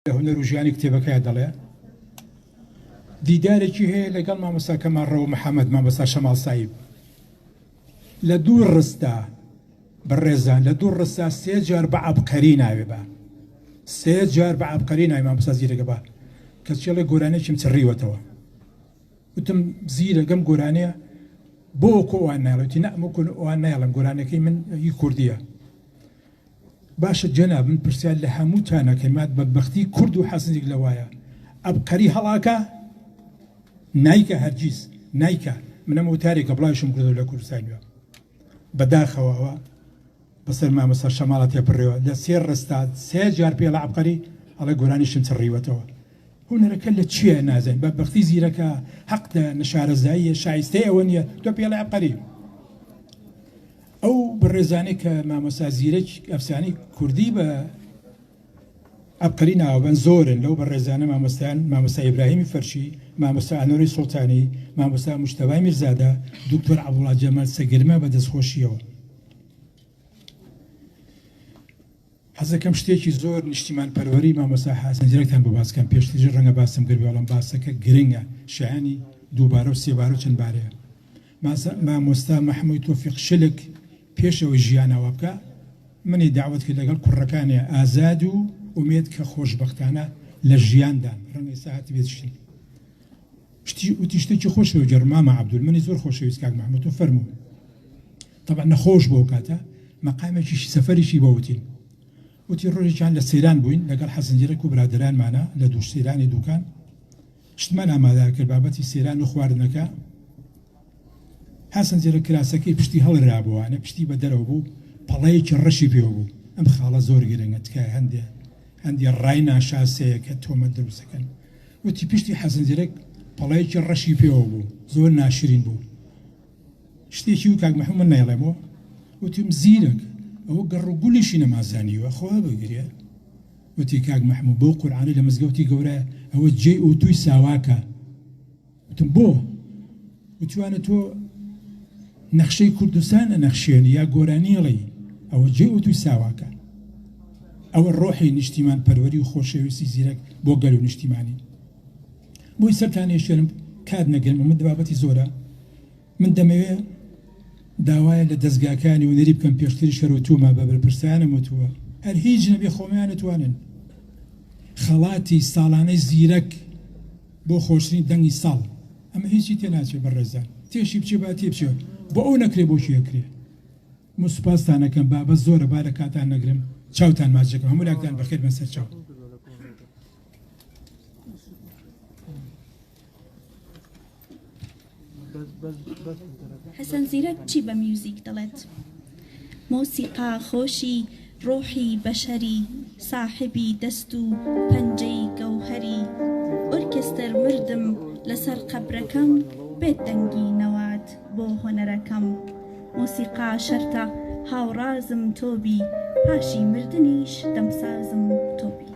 لە هونەر و ژیانی کتێبەکەیا دەڵێ، دیدارێکی هەیە لەگەڵ مامۆستا کەمال ڕەوە محەمەد، مامۆستا شەماڵ سایب. لە دوو ڕستە بەڕێزان لە دوو ڕستە سێ جار بە عەبقەری ناوێ بە سێ جار بە عەبقەری ناوی مامۆستا زیرەکە بە کەچێڵێ گۆرانێکیم چڕیوەتەوە. وتم زیرەکەم گۆرانیە بۆ وەکو ئەوان نایڵێ؟ وتی نا وەکو ئەوان نایڵێم گۆرانیەکەی من هی کوردیە. باشە جەناب من پرسیار لە هەمووتان ئەکەم مات بەدبەختی کورد و حەسنیک لەوایە ئەبقەری هەڵاکا نایکا هەرگیز نایکا من ئەمە وتارێکە بڵاویشم کردەوە لە کوردستان نوێ بەداخەوە ئەوە بەسەر مامۆستا شەماڵە تێپەڕیوە لە سێ ڕستا سێ جار پێڵە عەبقەری ئەڵێ گۆرانیشم چڕیوەتەوە هونەرەکە لە چییە نازانین بەدبەختی زیرەکە حەقتە نەشارەزاییە شایستەی ئەوە نییە تۆ پێڵێ عەبقەری ئەو بەڕێزانەی کە مامۆستا زیرەک ئەفسانەی کوردی بە عەبقەری ناوەبەن زۆرن لەو بەڕێزانە مامۆستایان مامۆستا ئیبراهیمی فەرشی، مامۆستا ئەنوەری سوڵتانی، مامۆستا موجتەبای میرزادە، دکتۆر عەبدوڵا جەمال سەگرمە بە دەستخۆشییەوە. حەزەکەم شتێکی زۆر نیشتیمان پەروەری مامۆستا حەسەن زیرەکتان بۆ باس کەم پێشتریش ڕەنگە باسم کردبێ بەڵام باسەکە گرنگە شایانی دووبارە و سێبارە و چەند بارەیە مامۆستا مەحموود تۆفیق شلک پێش ئەوەی ژیان ئاوا بکا منی دەعوەت کرد لەگەڵ کوڕەکانی ئازاد و ئومێد کە خۆشبەختانە لە ژیاندان ڕەنگە ئێستا هاتبێت شتی شتی وتی شتێکی خۆش وەگێڕ مامە عەبدول منی زۆر خۆشەویست کاک مەحموود تۆ فەرموو تەبعەن نەخۆش بوو ئەو کاتە مەقامێکیشی سەفەریشی بۆ وتین وتی ڕۆژێکیان لە سەیران بووین لەگەڵ حەسەن زیرەک و برادەرانمانە لە دوو سەیرانی دوکان شتمان ئامادە کرد بابەتی سەیران و خواردنەکە حەسەن زیرەک کراسەکەی پشتی هەڵرابووانە پشتی بە دەرەوە بوو پەڵەیەکی ڕەشی پێوە بوو ئەم خاڵە زۆر گرنگە تکایە هەندێ هەندێ ڕای ناشاسەیە کە تۆمەت دروستەکەن وتی پشتی حەسەن زیرەک پەڵەیەکی ڕەشی پێوە بوو زۆر ناشرین بوو شتێکی و کاک مەحموو من نایڵێمەوە وتیم زیرەک ئەوە گەڕ و گولیشی نەمازانیوە خوا بگرێ وتی کاک مەحموو بەو قورعانەی لە مزگەوتی گەورە ئەوە جێی ئوتوی ساواکە وتم بۆ وتوانە تۆ نەخشەی کوردستان ئەنەخشێنی یا گۆرانیڵی ئەوە جێ ئوتوی ساواکە ئەوە ڕۆحی نیشتیمان پەروەری و خۆشەویستی زیرەک بۆ گەل و نیشتیمانی بۆی سەرتان ئێشێنم کات نەگرم ئەمە بابەتی زۆرە من دەمەوێ داوایە لە دەزگاکانی هونەری بکەم پێشتریش هەر وتوومە بە بەرپرسانم وتووە هەر هیچ نەبێ خۆمیان ئەتوانن خەڵاتی ساڵانەی زیرەک بۆ خۆشترین دەنگی ساڵ ئەمە هیچی تێ ناچێ بەڕێزان تێشی بچێ با تێ بچێ بۆ ئەو نەکرێ بۆ کێ ئەکرێ من سوپاستان ئەکەم بابەت زۆرە با لە کاتان نەگرم چاوتان ماچ دەکەم هەموو لاکتان بەخێر بن سەرچاو. حەسەن زیرەک چی بە میوزیک دەڵێت؟ مۆسیقا خۆشی ڕۆحی بەشەری ساحێبی دەست و پەنجەی گەوهەری ئۆرکێستەر مردم لەسەر قەبرەکەم بێت دەنگی نەوات بۆ هۆنەرەکەم مۆسیقا شەرتە هاوڕازم تۆبی پاشی مردنیش دەمسازم تۆبی.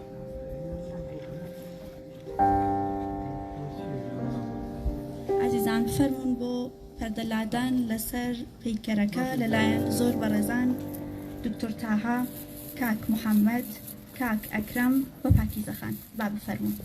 ئازیزان فەرموون بۆ پەردە لادان لەسەر پەیکەرەکە لەلایەن زۆر بەڕێزان دکتۆر تاها، کاک محەممەد، کاک ئەکرەم و پاکیزە خان با بفەرموون.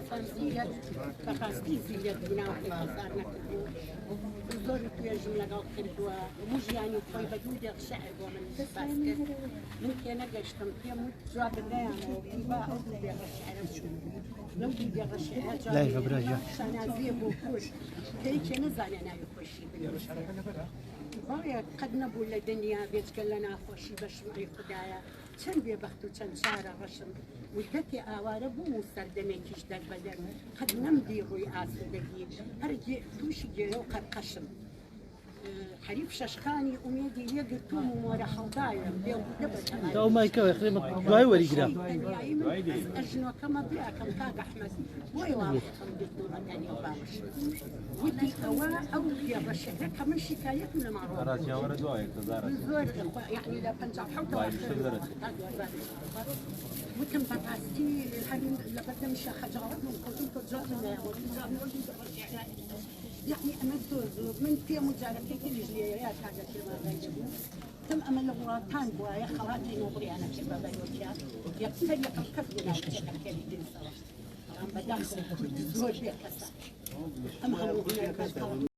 حەسەن زیرەک بەڕاستی زیرەک بوو ناوەکەی خەسار نەکردوو زۆر توێژم لەگەڵ کردووە هەموو ژیانی خۆی بە دوو دێق شعر بۆ من باس کرد من تێنەگەشتم پێم وت جوابم نەیانەوە وتی با ئەو دوو دێڕە شعرە بچوو لەو دوو دێڕە شعرە جوابی شانازییە بۆ کورد کە یەکێ نەزانێ ناوی خۆشی بنووسێ بەڵێ قەت نەبوو لە دنیا بێجگە لە ناخۆشی بەشم ئەی خودایە چەند بێ بەخت و چەند چارە ڕەشم موددەتێ ئاوارە بووم و سەردەمێکیش دەربەدەر قەت نەمدی ڕووی ئاسوودەگی هەر تووشی گێرە و قەرقەشم حەریف شەشخانی ئومێدی لێ گرتووم و مۆرە هەڵداوێم بێهودە بە تەمای ئەو مایکە خێ دوای وەریگرە تەنیایی من ئەژنۆکەمە براکەم کاک ئەحمەد بۆیە وا خۆم گرتوومە تەنیا باوەش وتی ئەوە ئەو دێڕە شعرە کە من شکایەتم لە ماڵەوە زۆر یعنی لە 57ەوە تا 2004 وتم بەڕاستی هەر لەبەردەم شەخەجاڵەت بووم کەوتم تۆ جوابم نایەوە جوابم نەوە یەعنی ئەمە زۆر زۆر من پێم و جارەکەی تریش لێیە یا کاکە کرمانجای دەبوو تم ئەمە لە وڵاتان بوایە خەڵاتی نۆبڵیانە کرد بە بەرۆکیا یەکسەر یەکەم کەس بوو ناوچەکە کەری دنسەوە بەڵام بەداخەوە کورد زۆر بێکەسە ئەم هەموو هونەرمەند.